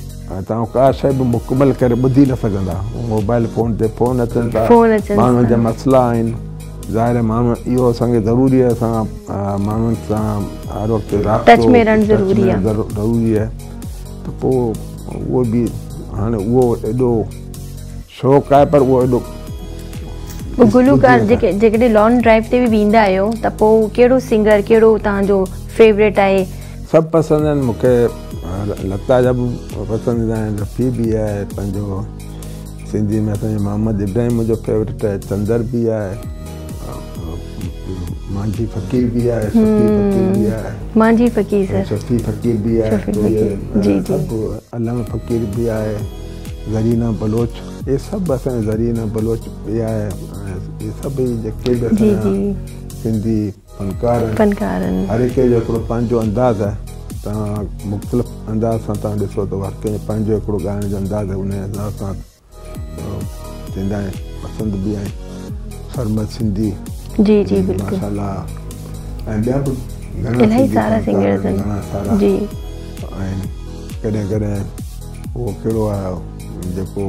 توهان ڪا شيء به مڪمل ڪري ٻڌي نه سگهندا. موبائل فون تي فون اچن ٿا، ماڻهن جا مسئلا آهن، ظاهر آهي ماڻهو اهو اسان کي ضروري آهي، اسان ماڻهن سان هر وقت رابطو ٽچ ۾ رهڻ ضروري آهي، ضروري آهي ته پوء اهو به هاڻي اهو ايڏو شوق آهي پر اهو ايڏو. گلوڪار جيڪي جيڪڏهن لانگ ڊرائيو تي به ويندا آهيو ته پوء ڪهڙو سنگر ڪهڙو توهان جو فيوريٽ آهي؟ سڀ پسند آهن مون کي، لتا جا به پسند آهن، رفيع به آهي، پنهنجو سنڌي ۾ اسان جو محمد ابراهيم منهنجو فيوريٽ آهي، چندر به آهي، مانجهي فقير به آهي، شفيع فقير به آهي، مانجهي فقير سر، شفيع فقير به آهي، جي جي سڀ علڻ فقير به آهي، زرينا بلوچ، اهي سڀ اسان جا زرينا بلوچ به آهي، اهي سڀ جيڪي به اسان جا سنڌي فنڪار آهن، هر هڪ جو هڪڙو پنهنجو انداز آهي. توهان مختلف انداز سان توهان ڏسو ته هر ڪنهن جو پنهنجو هڪڙو ڳائڻ جو انداز آهي، ان انداز سان ٿيندا آهن، پسند به آهن. سرمد سنڌي، جي جي بلڪل، ماشاءالله، ۽ ٻيا به گهڻا الاهي سارا سنگرز آهن، گهڻا سارا جي آهن. ڪڏهن ڪڏهن اهو ڪهڙو آهي جيڪو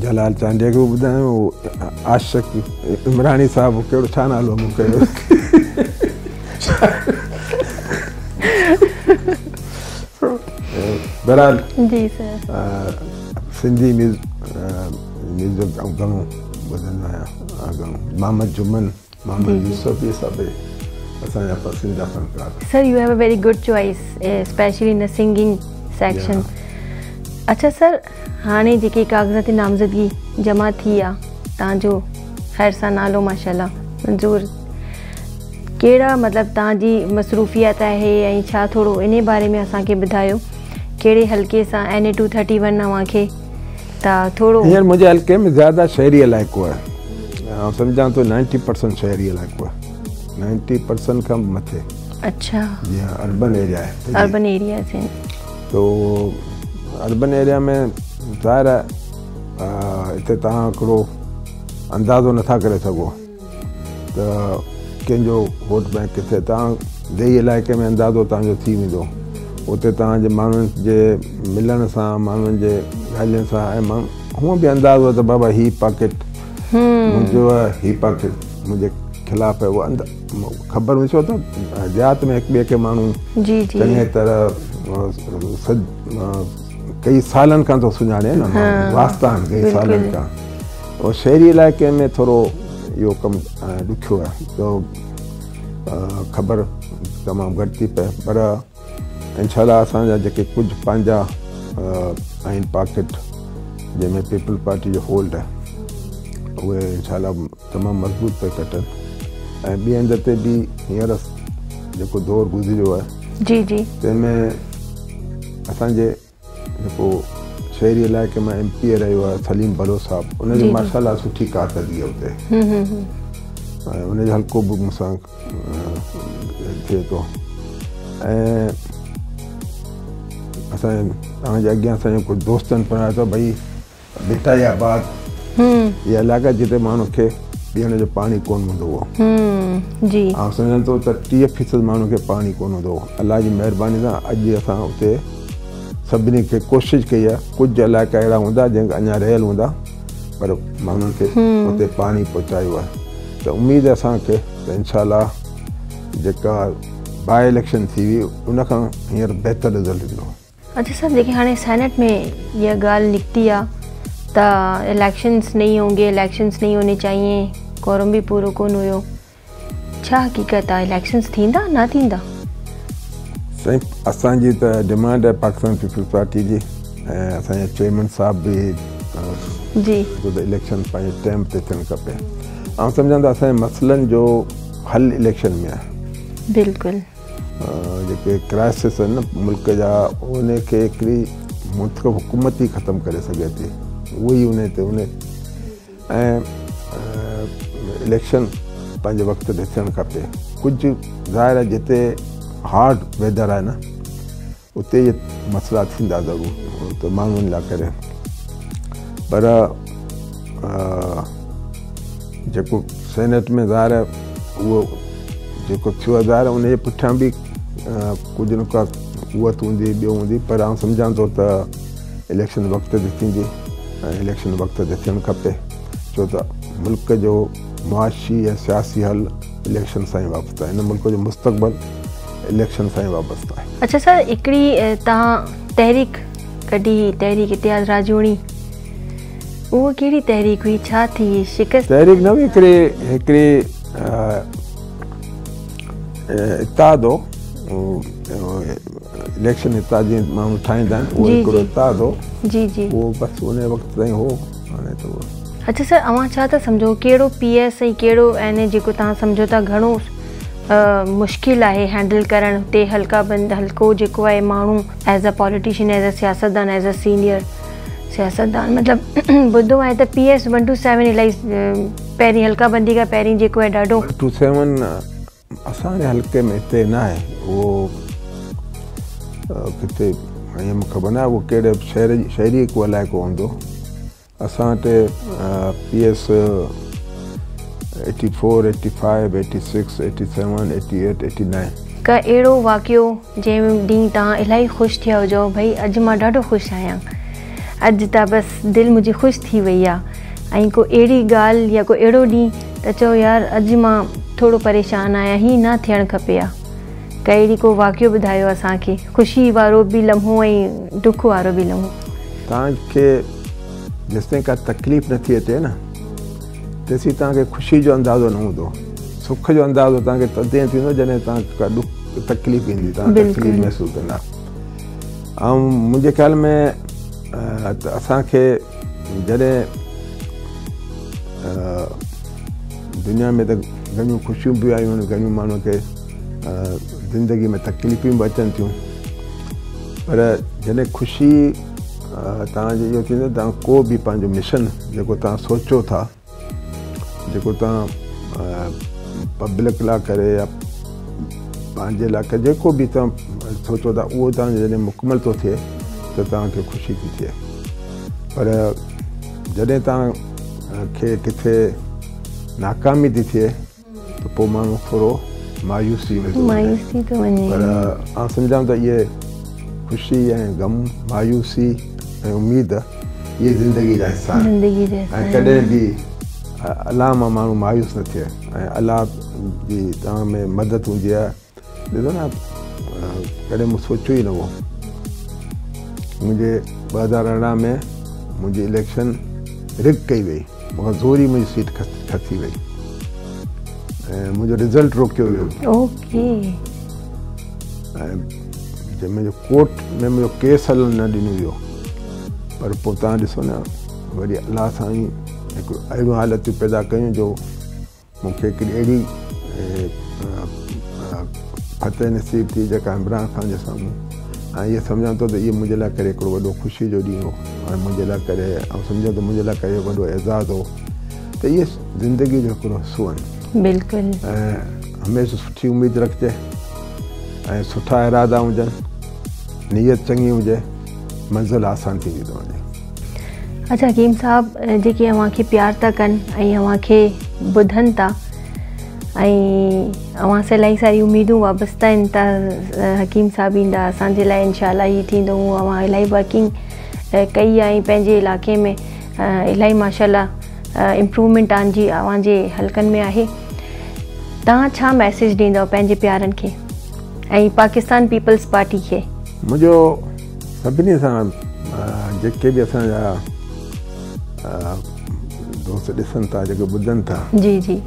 جلال چانڊيي کي به ٻڌايو، عاشق عمراڻي صاحب ڪهڙو ڇا نالو مون ڪيو، بهرحال جي سر سنڌي ميوزڪ آئون گهڻو ٻڌندو آهيان، گهڻو محمد جمن، محمد يوسف، اهي سڀ اسان جا پسنديده فنڪار. Sir you have a very good choice specially in singing section. اڇا سر هاڻي جيڪي ڪاغذات نامزدگي جمع ٿي آ توهان جو خير سان نالو ماشاءالله منظور، ڪهڙا مطلب توهان جي مصروفيات آهي ۽ ڇا ٿورو انهي باري ۾ اسان کي ٻڌايو، ڪهڙي حلقي سان اين اي 231 اوهان کي ته ٿورو. هينئر منهنجي حلقي ۾ زياده شهري علائقو آهي، آئون سمجهان ٿو 90% شهري علائقو آهي، 90% کان به مٿي. اڇا. جي ها، اربن ايريا آهي. اربن ايريا آهن. تو اربن ايريا ۾ ظاهر آهي هتي توهان هڪڙو اندازو نٿا ڪري سگهو ته ڪنهن جو ووٽ بئنڪ ڪٿي. توهان ديهي علائقي ۾ اندازو توهان جو ٿي ويندو، اتي توهان جي ماڻهن جي ملڻ سان، ماڻهن جي ڳالهين سان، ۽ هونء به اندازو ته بابا هي پاڪيٽ منهنجو آهي، هي پاڪيٽ منهنجي خلاف آهي، اهو خبر هوندي. ڇو ته ديهات ۾ هڪ ٻئي کي ماڻهو چڱي طرح ڪئي سالن کان ٿو سڃاڻي نه، واسطا آهن ڪئي سالن کان. اور شهري علائقي ۾ ٿورو اهو ڪم ڏکيو آهي، تو خبر تمام گهٽ ٿي پئي، پر انشاء الله اسان جا جيڪي ڪجهه پنهنجا آهن پاڪيٽ جنهن ۾ پيپلز پارٽي جو هولڊ آهي، اهي انشاء الله تمام مضبوط پئي ڪٽن. ۽ ٻئي هنڌ تي به هينئر جيڪو دور گذريو آهي، جي جي، تنهن ۾ اسان جي جيڪو شهري علائقي مان ايم پي اي رهيو آهي سليم بلوچ صاحب، ان جي ماشاء الله سٺي ڪارڪردگي آهي اتي، ۽ ان جو حلقو به مون سان ٿئي ٿو. ۽ اسان توهان جي اڳيان اسان جي ڪجهه دوستن پڻ آيو ته ڀئي ڀٽائي آباد اهي علائقا جتي ماڻهن کي پيئڻ جو پاڻي ڪونه هوندو هو، جي آئون سمجهان ٿو ته 30% ماڻهن کي پاڻي ڪونه هوندو هو. الله جي مهرباني سان اڄ اسان اتي سڀني کي ڪوشش ڪئي آهي، ڪجهه علائقا اهڙا هوندا جنهن کي اڃا رهيل هوندا، پر ماڻهن کي اتي پاڻي پهچايو آهي. ته اميد اسان کي ته انشاء الله جيڪا باء اليڪشن ٿي هئي ان کان هينئر بهتر رزلٽ ايندو. اچها صاحب، جيڪي هاڻي سينيٽ ۾ اها ڳالهه نڪتي آ ته اليڪشنز نهين هونگي، اليڪشنز نهين هوني چاهيي، ڪورم به پورو ڪونه هيو، ڇا حقيقت آ؟ اليڪشنز ٿيندا نه ٿيندا؟ سائين، اسان جي ته ڊمانڊ آهي پاڪستان پيپلز پارٽي جي ۽ اسان جا چيئرمين صاحب به جي ته اليڪشن پنهنجي ٽائيم تي ٿيڻ کپي. آئون سمجهان ته اسان جي مسئلن جو حل اليڪشن ۾ آهي. بلڪل. جيڪي ڪرائسس آهن نه ملڪ جا، ان کي هڪڙي منتخب حڪومت ئي ختم ڪري سگهي ٿي، اهو ئي ان تي ان ۽ اليڪشن پنهنجي وقت تي ٿيڻ کپي. ڪجهه ظاهر آهي جتي هارڊ ويدر آهي نه، اتي اهي مسئلا ٿيندا ضرور ته ماڻهن لاءِ ڪري، پر جيڪو سينيٽ ۾ ظاهر آهي اهو جيڪو ٿيو آهي، ظاهر ان جي پٺيان به ڪجهه نه ڪا قوت هوندي، ٻيو هوندي، پر آئون سمجهان ٿو ته اليڪشن وقت تي ٿيندي ۽ اليڪشن وقت تي ٿيڻ کپي، ڇو ته ملڪ جو معاشي ۽ سياسي حل اليڪشن سان ئي وابسته آهي. هن ملڪ جو مستقبل اليڪشن سان ئي وابسته آهي. اچها سر، هڪڙي توهان تحريڪ ڪڍي، تحريڪ اتحاد راڄوڻي، اهو ڪهڙي تحريڪ هئي؟ ڇا ٿي؟ شڪست؟ تحريڪ نه هئي، هڪڙي اتحاد هو، اليڪشن اتحاد جيئن ماڻهو ٺاهيندا آهن، اهو هڪڙو اتحاد هو. جي جي اهو بس ان وقت تائين هو، هاڻي ته اچها سر، اوهان ڇا ٿا سمجهو، ڪهڙو پي ايس ۽ ڪهڙو اين اي جيڪو توهان سمجهو ٿا گهڻو مشڪل آهي هينڊل ڪرڻ هتي حلقا بند حلقو جيڪو آهي ماڻهو، as a politician, as a سياستدان، ايز ا سينيئر سياستدان، مطلب ٻڌو آهي ته پي ايس 127 الاهي پهرين حلقا بندي کان پهرين جيڪو آهي ڏاڍو 27 اسان جي حلقي ۾ هتي نه آهي، اهو ڪٿي ائين مون کي خبر نه آهي اهو ڪهڙي شهر شهري ڪو علائقو هوندو. اسان وٽ P S 84، 85، 86، 87، 88، 89. ڪا اهڙو واقعو جنهن ڏينهن توهان الاهي خوش ٿيا هجو، ڀئي اڄ مان ڏاڍو خوش آهيان، اڄ ته بس دل منهنجي خوش ٿي وئي آهي، ۽ ڪو اهڙي ڳالهه يا ڪو اهڙو ڏينهن ته چئو يار اڄ مان ٿورو پريشان آهيان، هي نه ٿيڻ کپي ها، ڪا اهڙي ڪو واقعو ٻڌايو اسان کي، خوشي وارو به لمحو ۽ ڏک وارو به لمحو. توهان کي جيستائين ڪا تڪليف نه ٿي اچي نه، تيسين توهان کي خوشي جو اندازو نه هوندو. سک جو اندازو توهان کي تڏهن ٿيندو جڏهن توهان کي ڪا ڏک تڪليف ايندي، توهان تڪليف محسوس ڪندا. ۽ منهنجي خيال ۾ ته اسان کي جڏهن دنيا ۾ ته گهڻيون خوشيون به آيون آهن، گهڻيون ماڻهن کي زندگي ۾ تڪليفون به اچن ٿيون، پر جڏهن خوشي توهان جو اهو ٿيندو، توهان ڪو به پنهنجو مشن جيڪو توهان سوچو ٿا، جيڪو توهان پبلڪ لاءِ ڪري يا پنهنجي لاءِ ڪري، جيڪو به توهان سوچو ٿا، اهو توهان جو جڏهن مڪمل ٿو ٿئي ته توهان کي خوشي ٿي ٿئي. پر جڏهن توهان کي ڪٿي ناڪامي ٿي ٿئي ته پوءِ ماڻهو ٿورو مايوسي ۾ ٿو وڃي. مايوس ٿي ٿو وڃي. پر آئون سمجهان ته اهي خوشي ۽ غم، مايوسي ۽ اميد، اهي زندگي جا حصا آهن. زندگي جا حصا. ۽ ڪڏهن به الله مان ماڻهو مايوس نه ٿئي ۽ الله جي توهان ۾ مدد هوندي آهي. ڏسو نه، ڪڏهن مون سوچيو ئي نه هو، منهنجي 2018 ۾ منهنجي اليڪشن رگ ڪئي وئي، مون کان زوري منهنجي سيٽ کسي وئي ۽ منهنجو رزلٽ روڪيو ويو. ۽ جنهن منهنجو ڪورٽ ۾ منهنجو ڪيس هلڻ نه ڏنو ويو، پر پوءِ توهان ڏسو نه، وري الله سائين هڪ اهڙيون حالتون پيدا ڪيون جو مون کي هڪڙي اهڙي فتح نصيب ٿي جيڪا عمران خان جي سامهون، ۽ اهو سمجهان ٿو ته اهو منهنجي لاءِ ڪري هڪڙو وڏو خوشي جو ڏينهن هو ۽ منهنجي لاءِ ڪري ۽ سمجهان ٿو منهنجي لاءِ ڪري وڏو اعزاز هو، ته اهي زندگي جو هڪڙو حصو آهن. ۽ هميشه سٺي اميد رکجي ۽ سٺا ارادا هجن، نيت چڱي هجي، منزل آسان ٿيندي ٿو وڃي. اچها حڪيم صاحب، جيڪي اوهان کي پيار ٿا ڪن ۽ اوهان کي ٻڌن ٿا ۽ اوهان سان الاهي ساري اميدون وابسته آهن ته حڪيم صاحب ايندا اسان جي لاءِ انشاء الله هي ٿيندو، اوهان الاهي ورڪنگ ڪئي آهي ۽ پنهنجي علائقي ۾ الاهي ماشاء الله امپروومينٽ آنجي اوهان جي حلقن ۾ آهي. توهان ڇا ميسيج ڏيندؤ پنهنجي پيارن کي ۽ پاڪستان پيپلز پارٽي کي؟ منهنجو سڀني سان جيڪي به اسان جا دوست ڏسن ٿا، جيڪي ٻڌن ٿا، جي جي،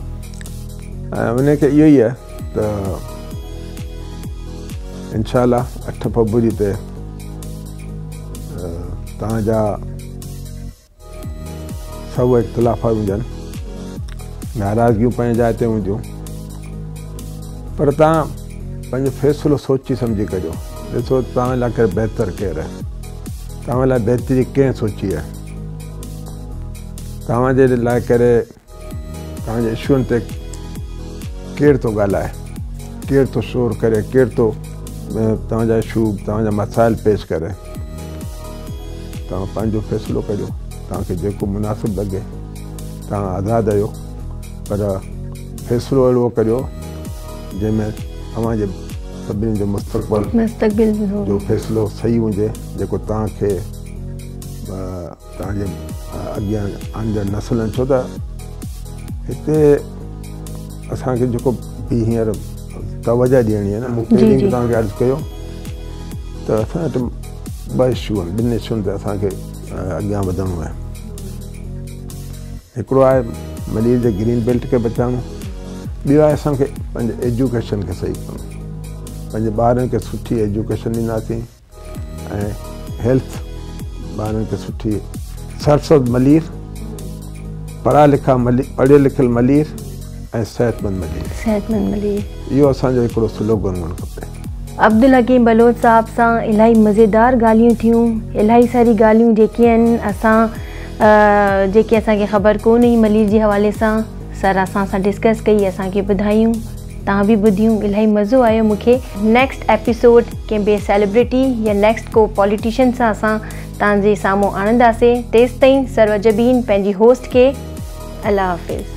ان کي اهو ئي آهي ته انشاء الله 8 فيبروري تي توهان جا سڀ اختلافات هجن، ناراضگيون پنهنجي جاء تي هونديون، پر توهان پنهنجو فيصلو سوچي سمجهي ڪجو. ڏسو توهان لاء ڪير بهتر ڪير آهي، توهان لاء بهتري ڪنهن سوچي آهي، توهان جي لاء ڪري توهان جي اشوئن تي ڪير ٿو ڳالهائي، ڪير ٿو شور ڪري، ڪير ٿو توهان جا اشو، توهان جا مسائل پيش ڪري. توهان پنهنجو فيصلو ڪجو، توهان کي جيڪو مناسب لڳي. توهان آزاد آهيو، پر فيصلو اهڙو ڪجو جنهن ۾ اوهان جي سڀني جو مستقبل جو فيصلو صحيح هجي، جيڪو توهان کي توهان جي اڳيان آيندڙ نسلن، ڇو ته هتي اسان کي جيڪو به هينئر توجه ڏيڻي آهي نه، مون پهرين به توهان کي عرض ڪيو ته اسان وٽ ٻه اشو آهن، ٻن اشوئن تي اسان کي اڳيان وڌڻو آهي. هڪڙو آهي ملير جي گرين بيلٽ کي بچائڻو، ٻيو آهي اسان کي پنهنجي ايجوڪيشن کي صحيح ڪرڻو، پنهنجي ٻارن کي سٺي ايجوڪيشن ڏينداسين ۽ هيلٿ ٻارن کي سٺي. سرسبز ملير، پڙها لکا ملير، پڙهيل لکيل ملير ۽ صحتمند ملير، صحتمند ملير، اهو اسان جو هڪڙو سلوگن هئڻ کپي. عبدالحڪيم بلوچ صاحب سان الاهي مزيدار ڳالهيون ٿيون، الاهي ساري ڳالهيون جيڪي آهن اسان جيڪي اسان کي خبر ڪونه هئي ملير جي حوالي سان سر اسان سان ڊسڪس ڪئي، اسان کي ٻڌايون، توهان به ٻڌيون، الاهي مزو آيو مون کي. نيڪسٽ ايپيسوڊ ڪنهن ٻئي سيلبرٽي يا نيڪسٽ ڪو پوليٽيشن سان اسان توهان جي سامهون آڻنداسين، تيستائين سرور جبين پنهنجي هوسٽ کي الله حافظ.